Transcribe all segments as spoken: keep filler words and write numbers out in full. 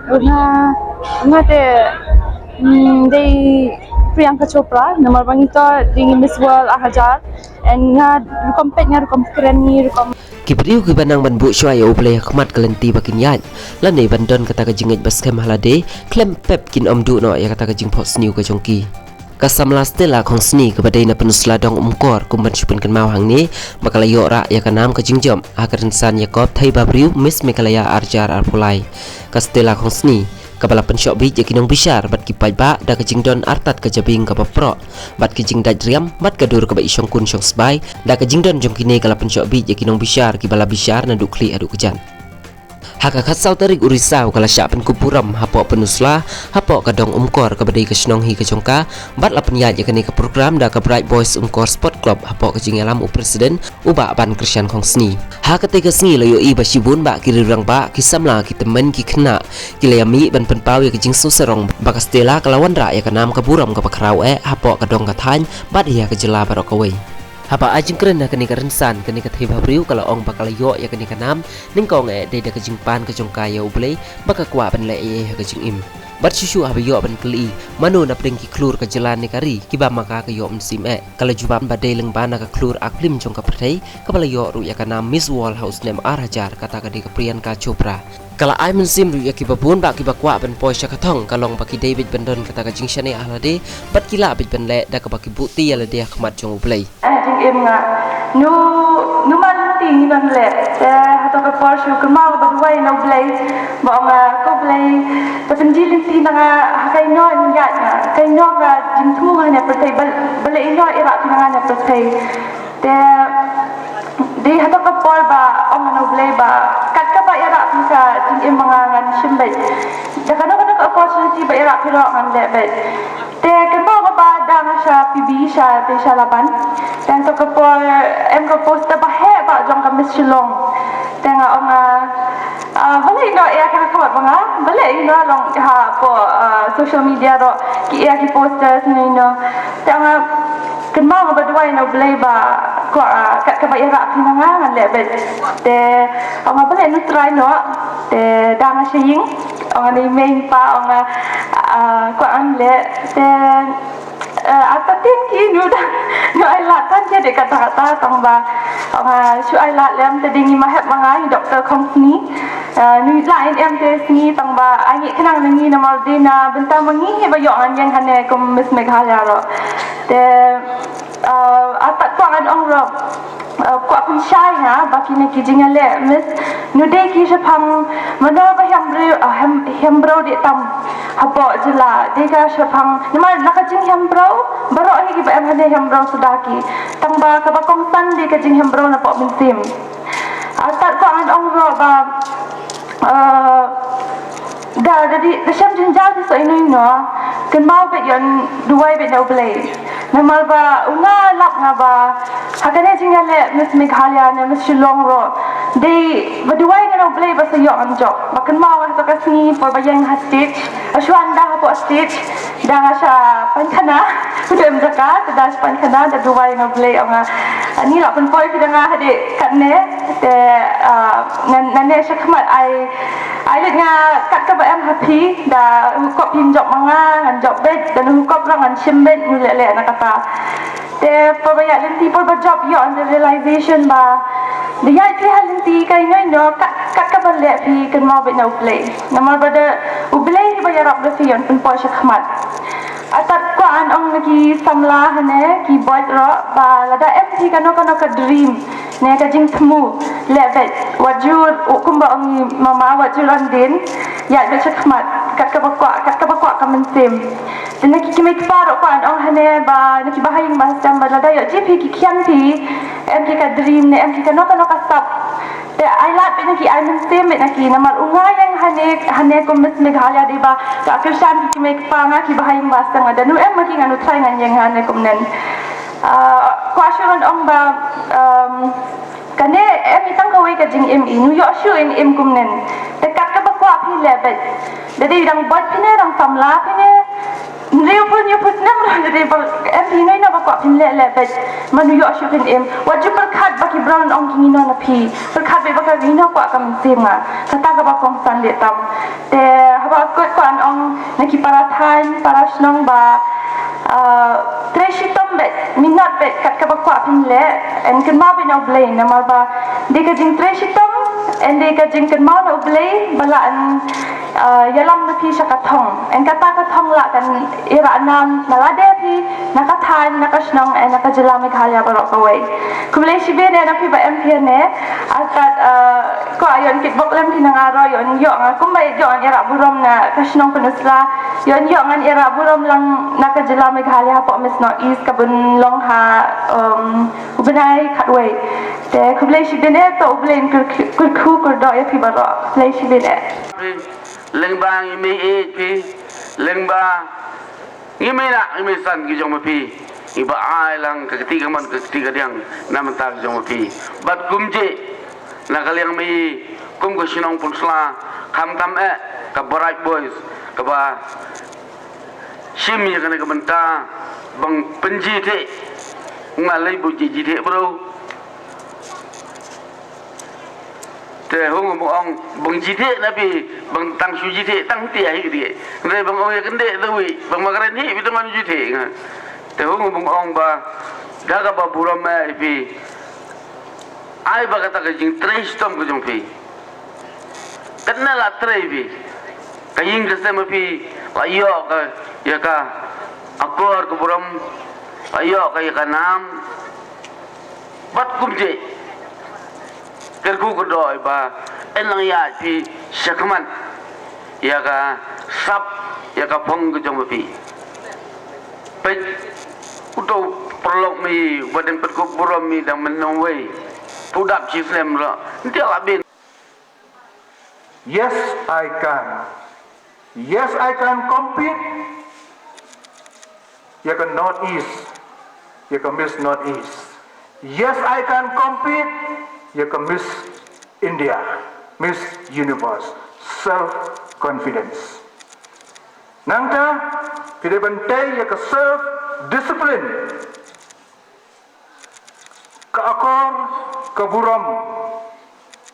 Nga, nga te, mm, dei Priyanka Chopra, namar ba ngi to dei ngi Miss World ar hajar. And nga rukom peit nga rukom kren ngi rukom. Ki briew kiba nang ban buh shuwa ïa U Blei ha khmat ka lynti ba kin ïaid, lane ban don kata ka jingngeit ba skhem ha lade, khlem pep kin ym duh noh ïa kata ka jingphohsniew ka jong ki. Ka samla Stella Khongsni kaba dei na Peninsula Dong Umkor kum ban shu pynkynmaw hangne ba ka la ïoh rah ïa ka nam ka jingjop ha ka rynsan ïakob thei ba briew Miss Meghalaya ar hajar arphew lai. Ka Stella Khongsni kaba la pynshoh bieit ïa ki nongbishar bad ki paidbah da ka jingdon artat ka jabieng kaba proh bad ki jingdait riam bad ka dur kaba i shongkun shongsbai, da ka jingdon jong kine ka la pynshoh bieit ïa ki nongbishar kiba la bishar naduh khlieh haduh kjat. Ha ka khatsaw tarik u Risaw ka la shah pynkup burom hapoh Peninsula, hapoh ka Dong Umkor kaba dei ka shnong hi ka jong ka, bad la pynïaid ïa kane ka program da ka Bright Boys Umkor Sport Club hapoh ka jingïalam u President u Bah Ban Krishan Khongsni. Ha katei ka sngi la ïohi ba shibun bah ki rangbah, ki samla, ki tymmen, ki khynnah ki la ïa mih ban pynpaw ïa ka jingsngewsarong ba ka Stella ka la wanrah ïa ka nam ka burom kaba khraw eh hapoh ka dong ka thaiñ bad ïa ka jylla baroh kawei. Haba ai jingkren ha kane ka rynsan, kane ka thei bhabriew ka la ong ba ka la ïoh ïa kane ka nam nyngkong eh dei da ka jingpan ka jong ka ïa U Blei ba ka kwah ban leh ei ei ha ka jingim. Bad shuh shuh haba ïoh ban kylli mano na pdeng ki khlur ka jylla ne ka ri kiba ma ka ka ïoh mynsiem eh, ka la jubab ba dei lyngba na ka khlur akphlim jong ka pyrthei kaba la ïoh ruh ïa ka nam Miss World ha u snem ar hajar, kata ka dei ka Priyanka Chopra. Ka la ai mynsiem ruh ïa kiba bun bah kiba kwah ban poi sha ka thong, ka long ba ki dei beit ban don kata ka jingshaniah ha lade bad ki lah beit ban leh da kaba ki buhti ïa lade ha khmat jong U Blei. Jingim nga, nu, nu man lynti ngi ban leh. Te hato ka por shu kynmaw ba duwai na U Blei, ba ong nga, ko Blei, te pynjih lynti na nga ha kaei noh ngi ïaid nga, kaei noh ka jingthmu ha ne pyrthei, ba, balei ïa noh ïarap na nga ne pyrthei. Te dei hato ka por ba ong nga na U Blei ba kat kaba ïarap ïa ka jingim ma nga ngan shim beit. Da kano kano ka opportunity ba ïarap ïa ngan leh beit. Te kynmaw ba da nga sha P B sha te sha Laban. Te hato ka por em ka poster ba heh ba jong ka Miss Shillong. Te nga ong nga, ah, balei ïa noh ïa ka khawat ba nga, balei ïa noh long hapoh, ah, social media ruh ki ïa ki posters ne ïa noh. Te nga kynmaw nga ba duwai na U Blei ba kwah, ah, kat kaba ïarap phi na nga ngan leh beit. Te ong nga balei nu try noh. Te da nga sha ïing ong nga na i mei i pa ong nga, ah, kwah ngan leh. Te, eh, artatien ki nu da nu ai lad than ki dei kata kata tang ba ong nga shu ai lad lem te dei ngi ma hep ma nga i Doctor Khongsni. Eh, nu i la in em te sngi tang ba ai ngi khnang na ngi namar dei na bynta ma ngi hi ba ïoh ngan ïeng hangne kum Miss Meghalaya ruh. Te, eh, artat kwah ngan ong ruh, eh, kwah pynshai nga ba kine ki jingïaleh Miss nu dei ki shaphang mano ba hem briew, eh, hem, hem briew dei tam hapoh jylla dei ka shaphang namar na ka jinghem briew baroh hi kiba em hangne hem briew suda ki. Tang ba kaba kongsan dei ka jinghem briew na poh mynsiem. Artat kwah ngan ong ruh ba, eh, da, da dei, da shem jynjar phi sa ino ino, kynmaw beit ïa u, duwai beit na U Blei. Namar ba u nga lap nga ba ha kane jingïaleh Miss Meghalaya ne Miss Shillong ruh dei ba duwai nga na U Blei ba sa ïoh ngan jop. Ba kynmaw nga ha ka sngi por ba ïeng ha stage, ha shuwa nga da hapoh stage, da nga sha pynkhana, u dem jaka, te da sha pynkhana, da duwai na U Blei ong nga, ani la pynpoi phi da nga hadien katne, te, ah, ngan, ngan ne sha khmat ai, ai leit nga kat kaba em ha phi, da hukop phin jop ma nga, ngan jop beit, da nu hukop ruh ngan shim beit, nu leh leh na kata. Te por ba ïaid lynti por ba jop ïoh ngan da realization ba da ïaid phi ha lynti kai noi no kat, kat kaba leh phi kynmaw beit na U Blei. Namar ba da U Blei hi ba ïarap da phi ïoh pynpoi sha khmat. Artat kwah ngan ong na ki samla hangne ki boid ruh ba lada em phi kano kano ka dream ne ka jingthmu leh beit. Wat ju, kumba ong i mama, wat ju ran dien, ïaid beit sha khmat kat kaba kwah, kat kaba kwah ka mynsiem. Te na ki kmie kpa ruh kwah ngan ong hangne ba na ki bahaïing bahastem ba lada ïoh jia phi ki khian phi, em ki ka dream ne em ki kano kano ka sap. Te ai lad beit na ki, ai mynsiem beit na ki namar u nga ïeng hangne, hangne kum Miss Meghalaya dei ba ka kyrshan ki kmie kpa nga ki bahaïing bahastem nga da nu em ma ki ngan u trai ngan ïeng hangne kumnen. Ah, kwah shu ngan ong ba, um, kane em i tang kawei ka jingim i, nu ïoh shu im im kumnen. Te kat kaba kwah phi leh beit. Da dei dang boid phi ne, dang samla phi ne, hynriewphew hynñiewphew snem ruh da dei ba em phi ne na ba kwah phin leh leh beit. Ma nu ïoh shu phin im. Wat ju pyrkhat ba ki briew ong ki ngi no na phi. Pyrkhat beit ba ka ngi no kwah ka mynsiem nga. Kata kaba kongsan dei tam. Te haba Kut kwah ban ong na ki para thaiñ, para shnong ba, ah, trei shitom beit, minot beit kat kaba kwah phin leh, yn kynmaw beit ïa U Blei namar ba dei ka jingtrei shitom, yn dei ka jingkynmaw na U Blei ba lah yn, ah, ïalam na phi sha ka thong. Yn kata ka thong lah kan ïarap nam na lade phi, na ka thaiñ, na ka shnong, eh, na ka jylla Meghalaya baroh kawei. Khublei shibun eh na phi ba em phi hangne. Artat, eh, ko ayon kit bok lem phi na nga ruh, ïoh, ïoh nga kumba ïoh nga ïarap burom na ka shnong Pynursla. Ïoh, ïoh ngan ïarap burom lang na ka jylla Meghalaya hapoh Miss North East ka ban long ha, um, u bnai khatwei. Te khublei shibun eh, to U Blei un kyrkhu, kyrkhu kyrdoh ïa phi baroh. Khublei shibun eh. Lyngba ngi mih ïeit phi, lyngba ngi mih nah, ngi mih san ki jong ma phi. Ngi ba ai lang ka kti kamon ka kti kadiang na bynta ki jong ma phi. Bad kumjuh na ka liang ma i kum ka shnong Pynursla, khamtam eh ka Barai Boys kaba shim ïa kane ka bynta ban pynjhieh. Nga lei ba jhieh jhieh bro. Te hung ba ong ban jhieh na phi, ban tang shu jhieh tang te hi dei. Hynrei ban ong ïa kane dei wi, ban ma kren hi bi tang jhieh nga. Te hung ba ong ba da kaba burom eh phi. Ai ba kata ka jingtrei shitom ka jong phi. Kane la trei phi. Ka ïing ka sem phi la ïoh ka ïa ka akor ka burom, la ïoh ka ïa ka nam. Bad kumjuh kyrkhu kyrdoh ba yn nang ïaid phi shakhmat ïa ka sap ïa ka phong ka jong ma phi. Peit uto u paralok ma i ba dang pynkup burom ma i dang mynnong wei. Pudap shi snem ruh. Ntiah la bin. Yes, I can. Yes, I can compete. Ïa ka North East. Ïa ka Miss North East. Yes, I can compete. Ïa ka Miss India. Miss Universe. Self confidence. Nangta, phi dei ban tei ïa ka self discipline. Ka akor, ka burom,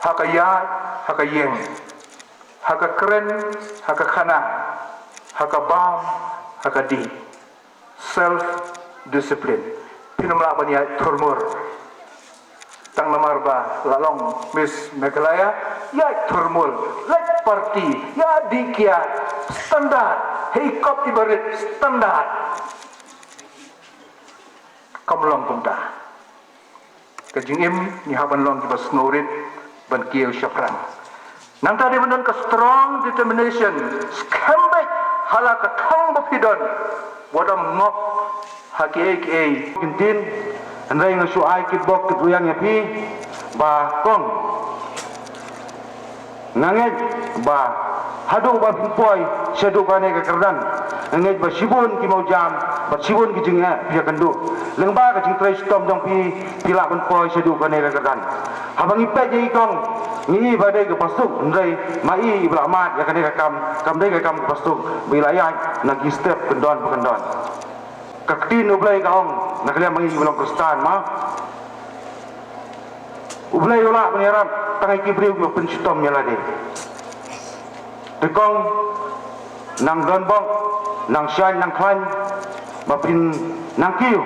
ha ka ïaid, ha ka ïeng, ha ka kren, ha ka khana, ha ka bam, ha ka dih. Self discipline. Phin ym lah ban ïaid thurmur. Tang namar ba la long Miss Meghalaya, ïaid thurmur, leit party, ïa dih kiad, standard, hei kop i barit, standard. Kam long kumta. Ka jingim ngi hap ban long kiba sngewrit ban kiew shaphrang. Nangta dei ban don ka strong determination, skhem beit ha la ka thong ba phi don. Wat ym ngop ha kiei kiei. Kin tin, hynrei nga shu ai kitbok kitrwiang ïa phi ba kong. Nga ngeit ba haduh ba phin poi shaduh kane ka kyrdan, nga ngeit ba shibun ki mawjam bad shibun ki jingeh phi ïakynduh. Lyngba ka jingtrei shitom jong phi, phi lah ban poi shaduh kane ka kyrdan. Haba ngi peit ïa i kong, ngi i ba dei ka pasuk, hynrei ma i i ba la mad ïa kane ka kam, kam dei ka kam ka pasuk ba i la ïaid na ki step kyndon ba kyndon. Ka ktien U Blei ka ong, na ka liang ma ngi ba long Khristan ma, U Blei u lah ban ïarap tang ïa ki briew kiba pynshitom ïa lade. Te kong, nang don bok, nang shait, nang khlaiñ, ba phin nang kiew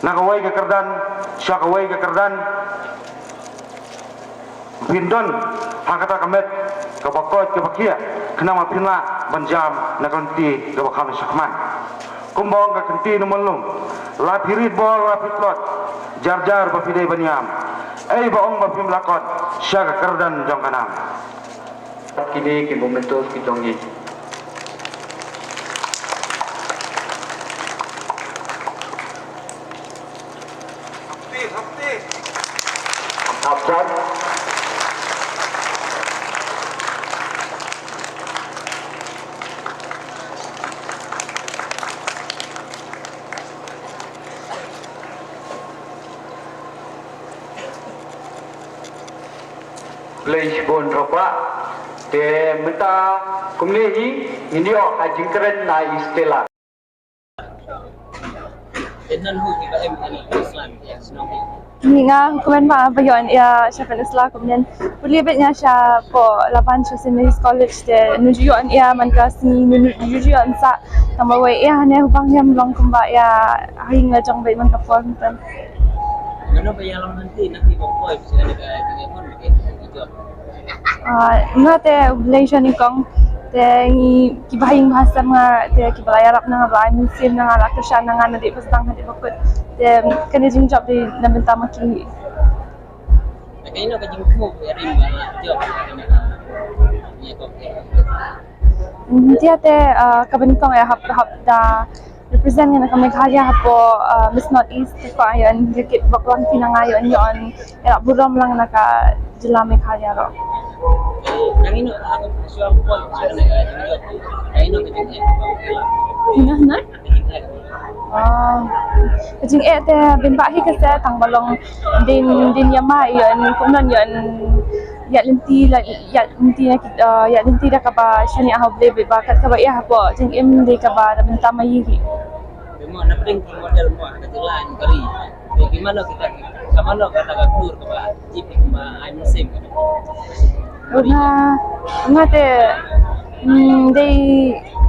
na kawei ka kyrdan sha kawei ka kyrdan. Phin don ha kata ka met kaba koit kaba khiah, khnang ba phin lah ban jam na ka lynti kaba kham shakhmat. Kumba ong ka ktien u Myllung, la phi rit bor la phi tlot, jar jar ba phi dei ban ïam. Ei ba ong ba phim la kot sha ka kyrdan jong ka nam. Kine ki mementos ki jong ngi. Khublei shibun Ropa. Te mynta kumne hi ngin ïoh ha jingkren na i Stella. Te nan hu ki ba em ha Islam ki shnong ki. Ni nga hukumen ba ba ïoh ïa sha Peninsula kumnen. Pule bet nga sha po laban sha Saint Mary's College te nu ju ïoh ïa man ka sngi nu ju ïoh sa tang ba wei ïa ne hubang ïa long kumba ïa haing la jong bet man ka por ntan. Mano ba ïa long nanti nanti bong poi sha ne ka jingïa mon ke job. Ah, nga te u Blei sha ni kong te ngi ki ba haing ba sem nga te ki ba la ïarap na nga ba ai mynsiem na nga la kyrshan na nga na dei ba sdang ha dei ba kut te kane jingjop dei na bynta ma ki. Te kaei no ka jingthmu ka rim ba la job kane ka ïa kong. Tia te ah, ka banyngkong eh hap hap da represent nga na ka Meghalaya hapoh ah, Miss Northeast te ko ayon jakit bok lang phi na nga ayon yon ïa burom lang na ka jylla Meghalaya ro. Nang ino aku sua pun sua na ka jingjo. Nang ino ka jingjo. Nah, nah. Ah, ka jingeh te bynta hi ka se tang ba long din din ïa ma ïa ni kum non ïa ïa lynti la ïa lynti na ki ah, ïa lynti da kaba shane ha u Blei ba kat kaba ïa hapoh jingim dei kaba da bynta ma ïa hi. Mo na pdeng ki model mo ka jylla ni kari. Ki mano kita ka mano kata ka klur kaba jip kaba ai mynsiem. Nga nga te mm, dei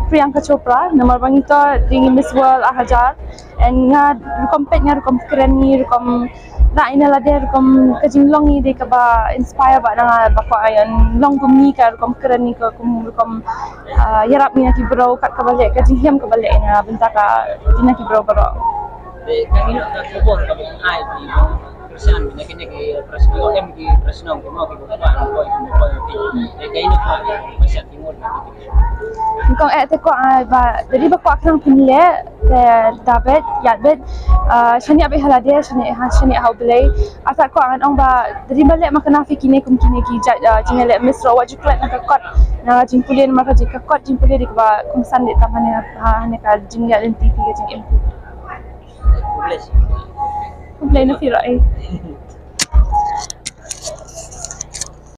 Priyanka Chopra namar ba ngi to dei ngi Miss World ar hajar. And nga rukom peit nga rukom kren ngi rukom na ina lade rukom ka jinglong ngi dei kaba inspire ba na nga ba ko ayon long kum ngi ka rukom kren ngi ka kum rukom ah, ïarap ngi na ki bro kat kaba leh ka jinghiam kaba leh na bynta ka dei na ki bro bro. Te ka ngi ka khubor kaba ai ki Christian na kine ki Christian em ki Christian ko ki ba ko ko ki. Te ka ina ka ba sha ki mut. Kong eh te ko ai ba dei ba ko khnang pynleh te David Yadbet ah, shane abi halade shane ha shane ha u Blei. Asa ko an ong ba dei ba leh ma kana fi kine kum kine ki jat ah, jine leh Miss ro wa ju klet na ka kot na jingpule ma ka jing ka kot jingpule dei ba kum san dei tam hane ha hane ka jingïa lynti fi ka jingim fi. Bless. Kum Blei na fi ro ai.